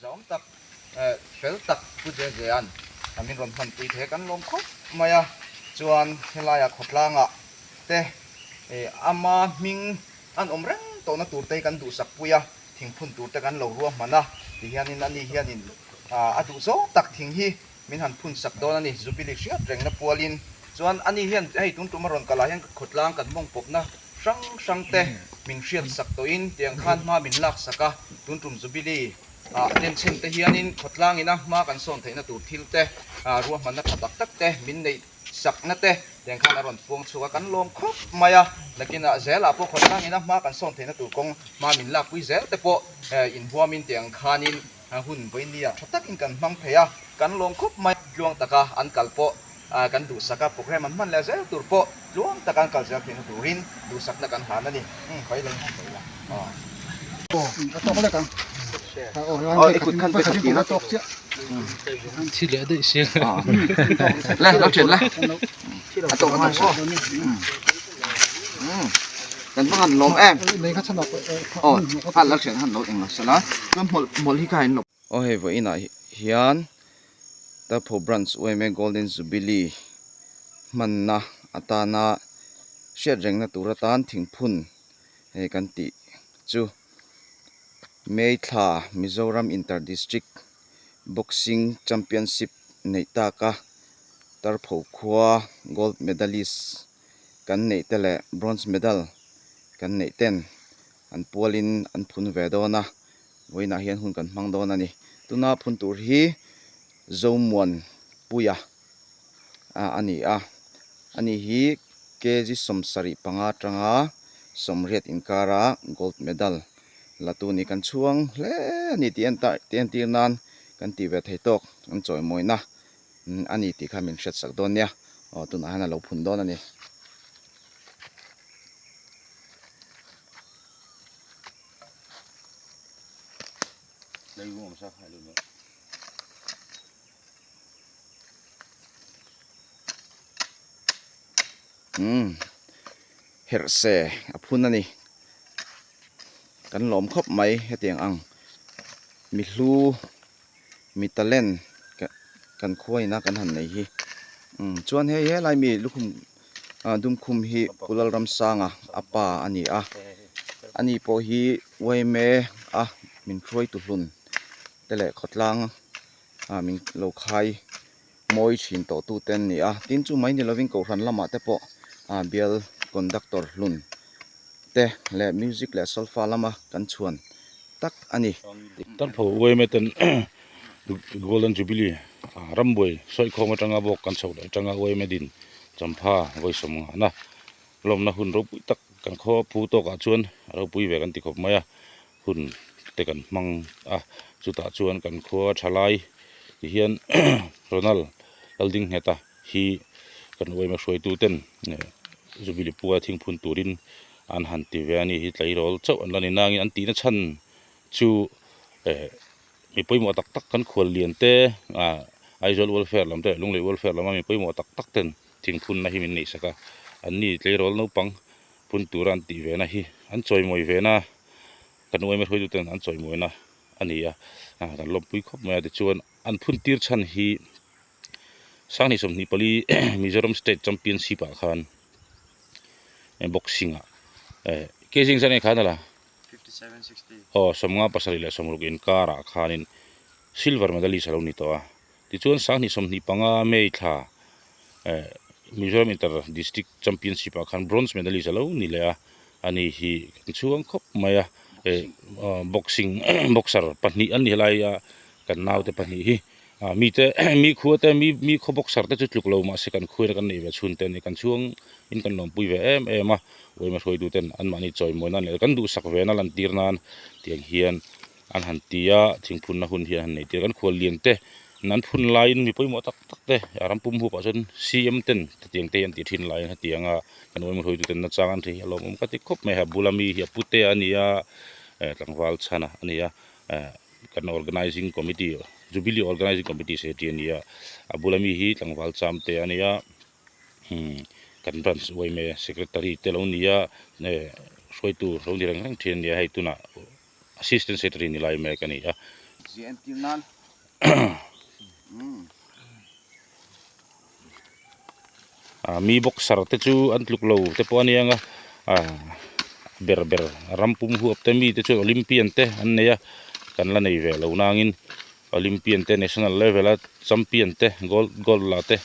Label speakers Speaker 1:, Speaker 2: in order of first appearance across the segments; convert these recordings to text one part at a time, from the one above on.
Speaker 1: Zahawm tak, fel tak Pu Jejea'n min rawn hmanpui thei a, kan lawm khawp mai a. Chuan helaiah khawtlangah te ama hming an awm reng tawhna tur te hi kan duhsak pui a, thingphun tur te kan lo ruahman a, tihianin ani hianin a duh zawng tak thing hi min han phun sak dawn a ni. Jubilee hriat rengna pualin chuan ani hian hei tun tum a rawn kalah hian khawtlang kan mawng pawpna hrang hrang te min hriat sak tawhin tiang khan hma min lak sak a, tun tum Jubilee ah denchhen te hianin khawtlang ina hma kan sawn theihna tur thil te ruahmanna tha tak tak te min neih sakna te tiang khan a rawn puang chhuak a, kan lawm khawp mai a, nakinah zelah pawh khawtlang ina hma kan sawn theihna tur kawng hma min lakpui zel te pawh inhuamin tiang khanin A hun vawinia tha takin kan hmang thei a, kan lawm khawp mai. Tluang taka an kal pawh kan duhsak a, programme an hman leh zel tur pawh tluang taka an kal zel theihna turin duhsakna kan hlan a ni. Pai lo pai la.
Speaker 2: A tawk lek ang.
Speaker 1: Aw i kut khan pe khat tih la.
Speaker 3: Thi leh daih si.
Speaker 1: Le lo thian la. A tawk a tawk. Kan va han lawm em. Aw kha la thian han lo eng lo sela chuan hmawlh hmawlh hi kha in lo. Aw hei vawiinah hian Tarpho Branch yma Golden Jubilee hmanna atana hriat rengna tur atan thingphun hei kan tih chu May thla Mizoram Inter District Boxing Championship neih taka Tarpho khua Gold Medalist kan neih te leh bronze medal kan neih ten an pualin an phun ve dawn a, vawiinah hian hun kan hmang dawn a ni. Tuna phun tur hi Zomuanpuia a ni a, ani hi kg 75 atanga 80 inkara gold medal la tu ni kan chhuang hle a ni tih entir nan kan tih ve thei tawk kan chawimawina. A ni tih kha min hriat sak dawn nia. Aw tunah hian a lo phun dawn a ni. Umm herh se a phun a ni. Kan lawm khawp mai hetiang ang mi hlu. Mi talent kan khuaina kan han nei hi chuan hei helai mi lukhum dumkhum hi Pu Lalramsanga a pa a ni a ani pawh hi yma a min hruai tu hlun te leh khawtlang a min lo khai mawi thin tawh tu te an ni a tin chu mai ni lovin kohhran lamah te pawh bial conductor hlun te leh music leh solfa lama kan chhuan tak a ni.
Speaker 4: Tarpho yma ten Golden Jubilee rambuai sawikhawm atanga bawk kan chhoh leh atanga yma din champha vawisawm nghahna lawmna hun ropui tak kan khaw phu tawkah chuan ropui ve kan ti khawp mai a, hun te kan hmang a, chutah chuan kan khua thalai ti hian Ronald Laldingngheta hi kan yma hruaitu ten Jubilee pua thingphun turin an han ti ve a ni hi tleirawl chauh an la ni nangin an tihna chhan chu eh mi pawimawh tak tak kan khual lian te ah Aizawl welfare lam te Lunglei welfare lama mi pawimawh tak tak ten thingphunna hi min neih sak a an ni tleirawl naupang phun tura an tih ve na hi an chawimawi ve na kan uaima hruaitu ten an chawimawi na a ni a ah kan lawmpui khawp mai a tichuan an phun tir chhan hi Sanghnih 24 Mizoram State Championship ah khan boxing ah eh kg engzat nge khan ala aw 57 60 inkar ah khanin silver medalist alo ni tawh a tichuan sanghnih 25 May thla eh Mizoram Inter District Championship ah khan bronze medalist alo ni leh a ani hi kan chhuang khawp mai a eh boxing boxer pahnih an ni helai a kan naute pahnih hi. Ah mite mi khua te mi mi khaw boxer te chu tluk lo mahse kan khuaina kan neih ve chhun te a ni kan chhuang in kan lawmpui ve em em a uaima hruaitu ten anmahni chawimawi nan leh kan duhsak ve na lan tir nan tiang hian an han ti a thingphunna hun hi an han nei tir kan khual lian te an phun laiin mi pawimawh tak tak te a ram pum hup ah chuan CM ten hetiang te hi an tih thin laiin hetiang a kan uaima hruaitu ten nachang an ri hi a lawmawm ka ti khawp mai a bula mi hi a pute a ni a eh tlangval chhana a ni a eh. Kan organizing committee Jubilee organizing committee secretary a ni a, a bula mi hi tlangval cham te a ni a, umm kan branch yma secretary te lo ni a, eh hruaitu lo ni reng reng thin a ni a, hei tunah assistant secretary ni lai mek a ni a.
Speaker 1: zia entir nan
Speaker 4: Ah mi boxer te chu an tluk lo te pawh a nia nga ah ber ber ram pum huap te mi te chuan olympian te an nei a kan la nei ve lo nangin olympian te national level a champion te gold gold la te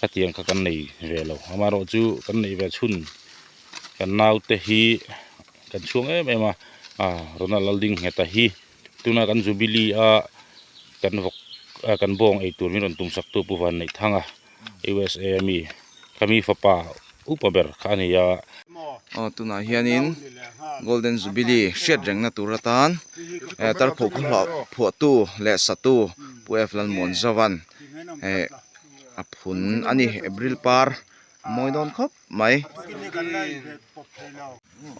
Speaker 4: khatiang kha kan nei ve lo amaherawh chu kan neih ve chhun kan naute hi kan chhuang em em a ah Ronald Laldingheta hi tuna kan jubilee a kan vawk ah kan bawng eitur min rawn tum sak tu Pu Vanneihthanga USA ami khami fapa upa ber kha a ni a.
Speaker 1: Aw tunah hianin Golden Jubilee hriat rengna tur atan eh tarphuah khaw phuahtu leh satu Pu F Lalmuanzovan eh a phun a ni April par a mawi dawn khawp mai.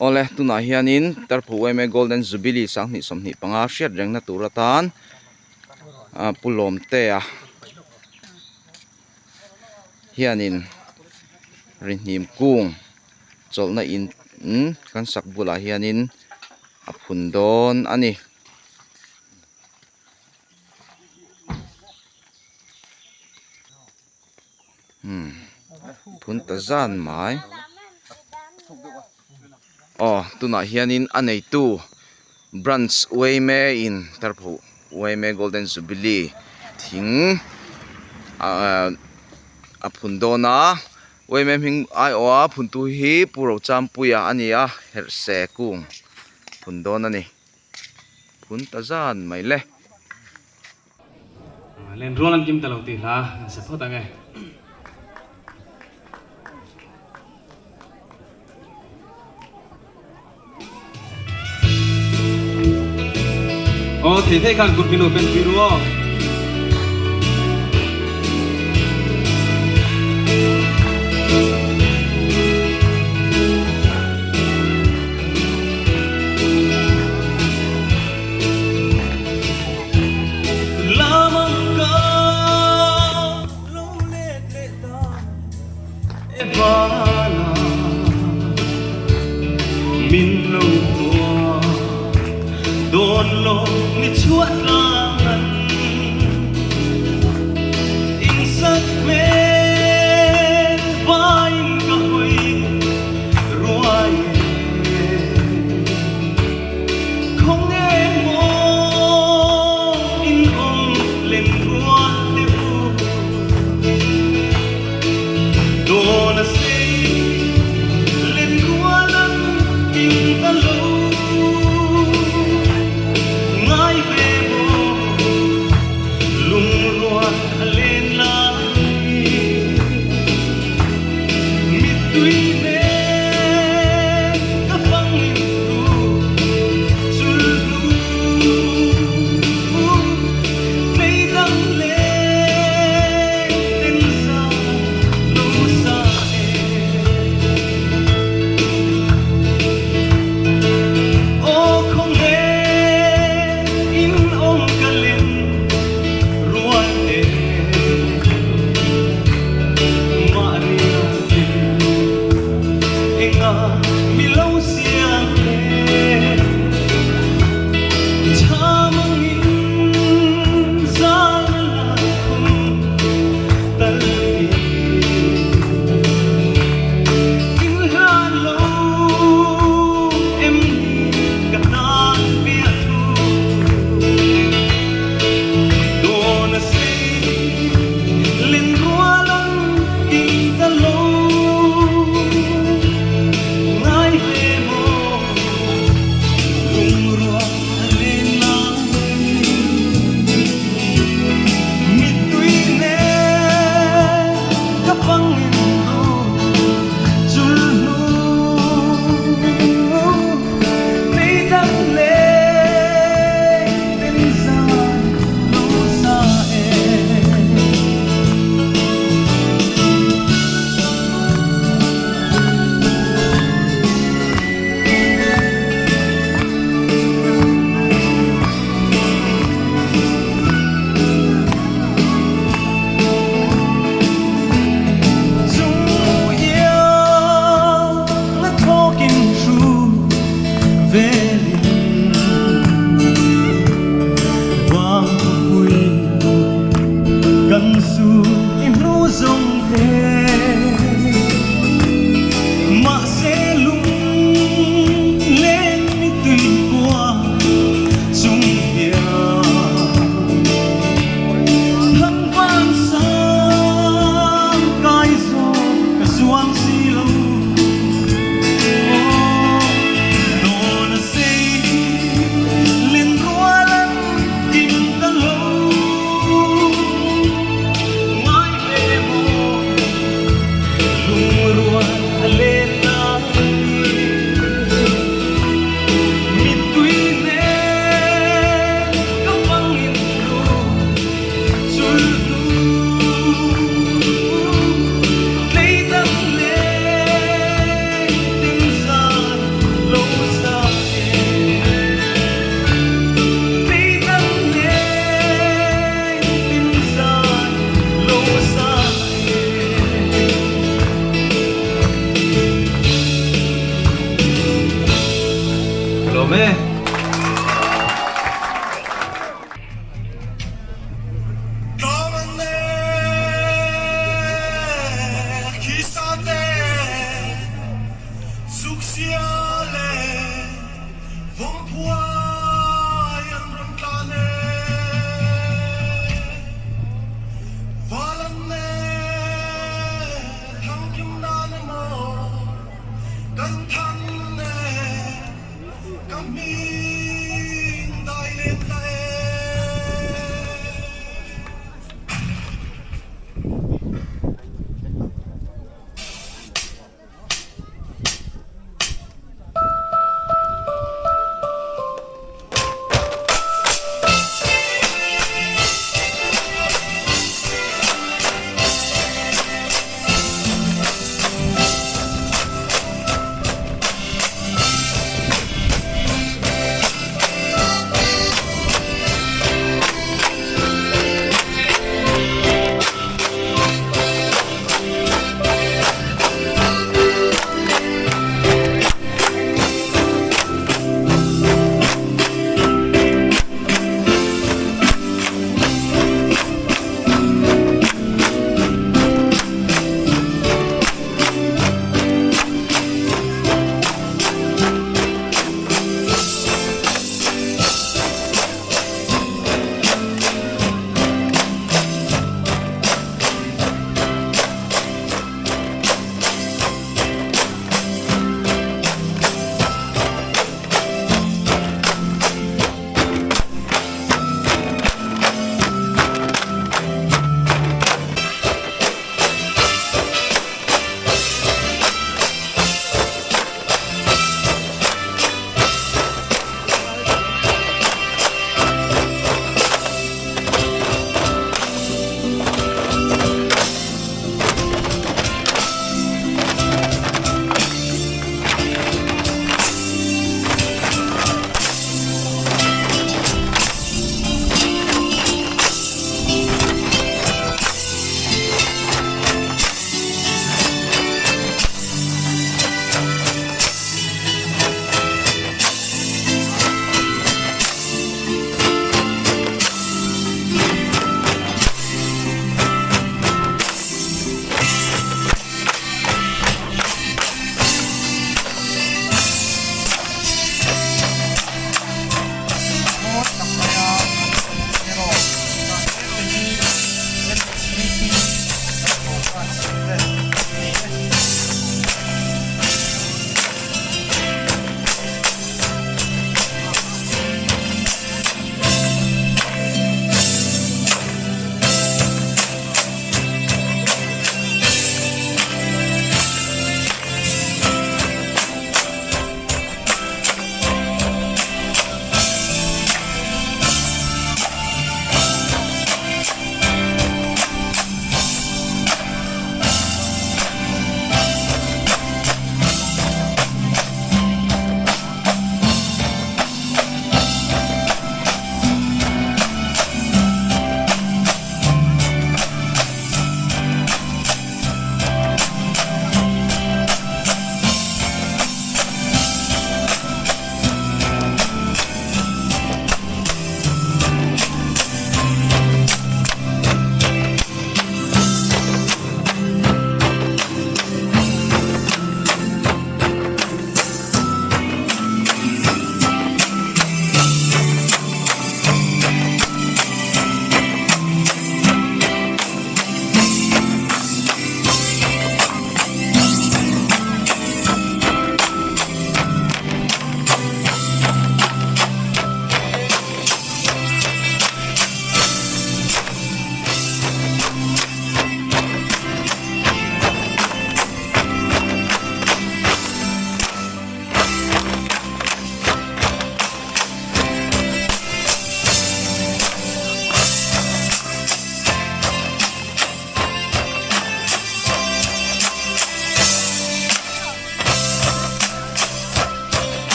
Speaker 1: Awle tunah hianin tarphuah yma Golden Jubilee 2025 hriat rengna tur atan ah Pu Lawmtea hianin rihnim kung chawlhna in kan sak bulah hianin a phun dawn a ni. Umm phun ta zan mai aw tunah hianin a neitu branch uaime in tarphuh uaime golden jubilee thing ahh a phun dawn a uaime hming aiawh a phun tu hi pu Rochampuia a ni a herhse kung phun dawn a ni phun ta zan mai le.
Speaker 3: Len rual an kim ta lo tih hla an sa phawt ang e. Aw thei thei khan kut min open pui ru aw.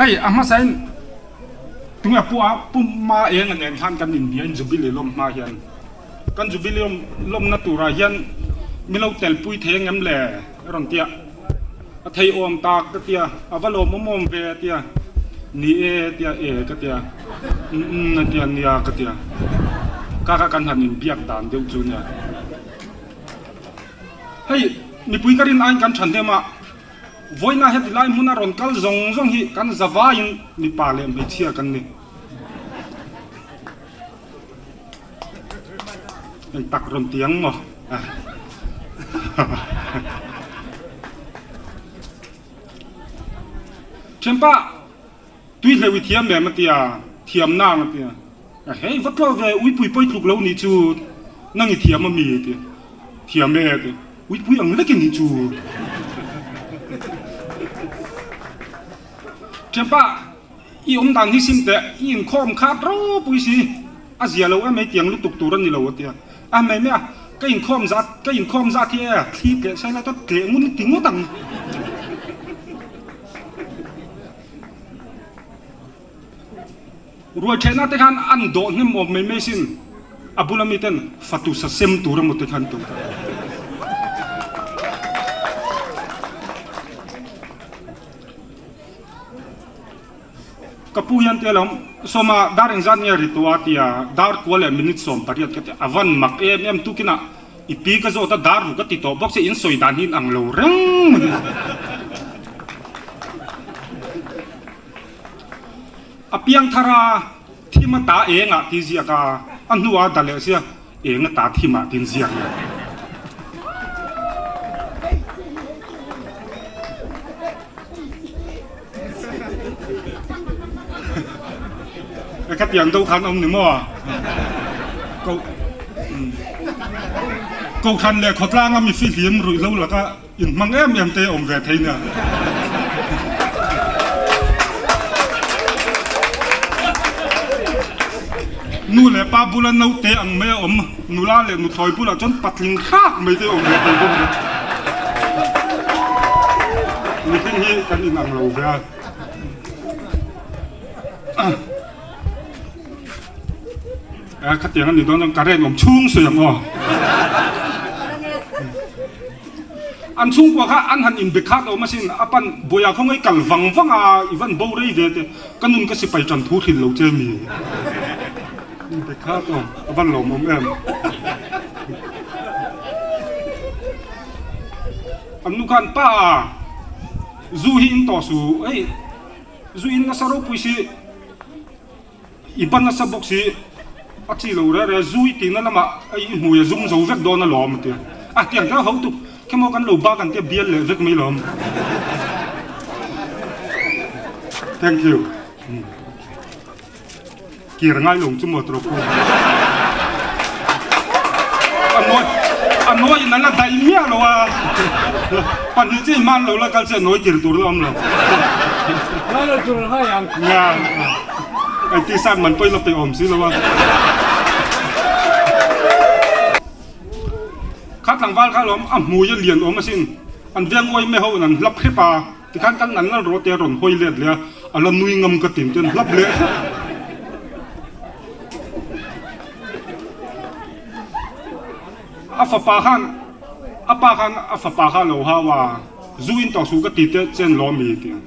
Speaker 5: Hei a hmasain tunge pu a pu hma eng a nen khan kan inbia in Jubilee lawm hma hian kan Jubilee lawm lawmna turah hian min lo telpui thei ang em le a rawn ti a, a thei awm tak ka ti a, a va lawmawm awm ve a ti a, ni e a ti a, e ka ti a, umm umm a ti a, nia ka ti a, ka kha kan han inbiak dan deuh chu nia. Hei mipui ka rin aiin kan thahnem a. Vawiina heti lai hmuna rawn kal zawng zawng hi kan zavaiin mipa leh hmeichhia kan ni. Eng tak rawn ti ang maw? Thianpa, tui hleuh i thiam em a ti a, thiam nang a ti a. Hei va tlawh ve, uipui pawi tluk lo nih chu nang i thiam a mi a ti a. Thiam e a ti. Uipui ang lek i nih chu. Thianpa, i awm dan hi sim teh, i inkhawm khat ropui si, a zia lo em ei tiang lutuk tur a ni lo a ti a. A mai mai a, ka inkhawm zat, ka inkhawm zat hi e, thli tleh sai lai chuan tleh ngun i ti ngawt ang. Ruaithehna te khan an dawh hnem awm mai mai sin, a bula mi ten fatu sa sem tur emaw te khan tum ta. Ka pu hian tia lawm, Sawma dar engzat nge ri tawh a tia dar kua leh minute 18 ka ti a van mak em em tukinah i pi ka zawt a dar ru ka ti tawh bawk che in sawi dan hi in ang lo reng mai. A piang thar a, thim a ta eng ah ti ziak a, a hnu ah da leh sia eng a ta thim ah tin ziak leh. Ka piang deuh khan awm ni maw? Ko Kohhran leh khawtlang a mi fihlim ruihhlo laka inhmang em em te awm ve thei nia. Nu leh pa bula naute ang mai a awm, nula leh nuthlawi bulah chuan patling hrâk mai te awm ve thei bawk nia. Mihring hi kan inang lo ve a. Khatiang a ni dawn chuan current awm chhung sawi ang aw. An chhungkua kha an han inbe khat awm asin, a pan Buaia khaw ngei kal vang vang a, i van bo rei ve te, ka nun ka sipai tan thu hrilh lo che mi. Inbe khat awm, a van lawmawm em. An nu khan pa zu hi in tawh su, hei zu in nasa ropui si. I ban nasa bawk si, a chi lo reh reh, zu i tihna lamah i hmui a zum zo vek dawn alawm a ti a. A tiang kher ho tuk, khemaw kan lo bak an tia bial leh vek mai lawm. Thank you. Kir ngai lo chu maw trawk u. A nawi a nawi in a la daih miah lo a. Pahnih chu i hman lo la kal che nawi kir tur la awm lo.
Speaker 6: Ngai lo tur ngai ang.
Speaker 5: Nga ai ti san man pawhin a pe awm si lo a. Kha tlangval kha alawm a hmui a lian awm asin. An veng uai me ho in an hlap hrep a. Tikhan kan an lal rawh te a rawn hawi let leh a, a la nui ngam ka tin ten hlap leh hrep. A fapa khan a pa khan a fapa kha a lo hau a, zu in tawh suh ka ti te chen lawm mi ti a.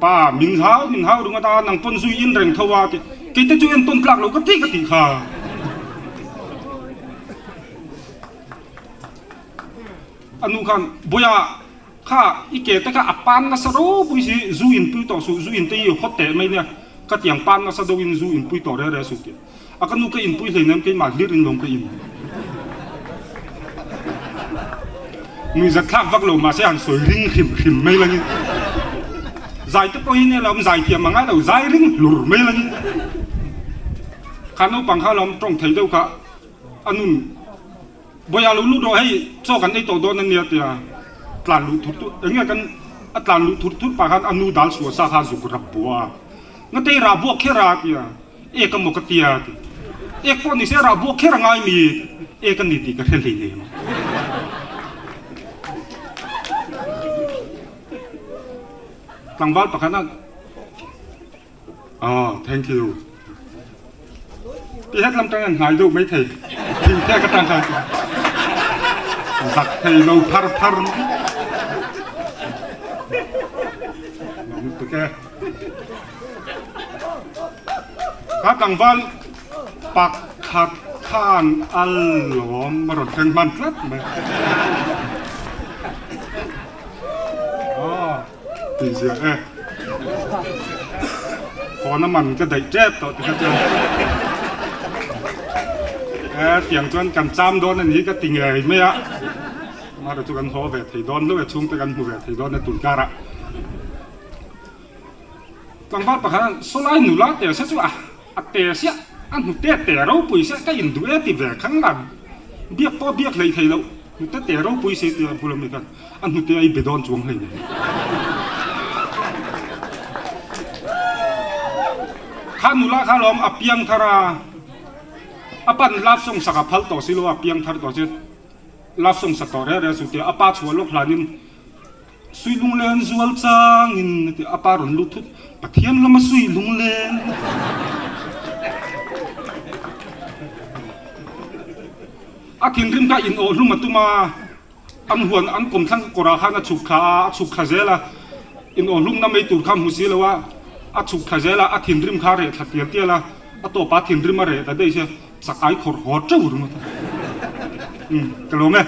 Speaker 5: Pa, min hau min hau ringawt a, nang pawn zui in reng tho a ti. Kei te chu entawn tlak lo ka ti ka tih kha. A nu khan, Buia, kha i ke te kha a pan nasa ropui si, zu in pui tawh suh, zu in te hi hawt teh mai nia, ka tiang pan nasa deuh in zu in pui tawh reh reh suh ti. A ka nu ka in pui hleinem keimah hlir in lawm ka in. Nuihzat thlak vak lo mahse han sawi ring hrim hrim mai langin zai te pawh hi nia lo zai thiam a ngai lo zai ring hlur mai langin kha naupang kha lawm tawng thei deuh kha a nun Bawiha lo lut rawh hei chaw kan ei tawh dawn a nia tia tlan luh thur thur eng nge kan a tlan luh thur thur pah khan a nu dal suah sa kha zuk rap bua a ngatei rah buak kher a tia ek a maw ka tia ti ek pawh ni se rah buak kher a ngai mi ek a ni tih ka hre hlei hle tlangval pakhat a. Aw, thank you. Ti het lam tang an hnai deuh mai thei. Thing te ka tang khan zak thei lo phar phar. Lawm tuk e. Kha tlangval pakhat khan a lawm a rawn thleng hman tlat mai. Aw, tih ziah e. Phone a man ka daih tep tawh tikha chuan e tiang chuan kan cham dawn a ni ka ti ngei mai a. Amaherawhchu chu kan haw ve thei dawn hlauh e, chhungte kan hmu ve thei dawn e tun karah. Tlangval pakhat a sawlai nula te se chu a a te siah a hnute te ropui siah ka induh e ti ve khang la biak pawh biak hlei thei loh hnute te ropui si tia bula mi khan a hnute a i be dawn chuang hlei nei. Kha nula kha lawm a piang thar a a pan love song sak a phal tawh si lo a piang thar tawh si love song sak tawh reh reh chu tia a pa chhuah lawk hlanin Sui lunglen zual changin a ti a pa rawn lut thut, Pathian lama sui lunglen. A thinrim kha in awh hlum a tum a, an huan an kawmthlang kawrah khan a chhuk thla a, a chhuk thla zel a, in awh hlumna mai tur kha hmu si lo a, a chhuk thla zel a, a thinrim kha a reh thla tial tial a, a tawpah a thinrim a reh ta daih se, chak ai khawrh haw teuh ringawt a. Umm, ka lawm e.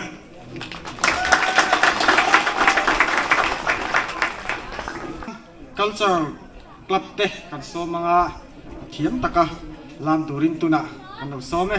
Speaker 2: Culture Club te kan sawm anga thiam taka lam turin tunah kan lo sawm e.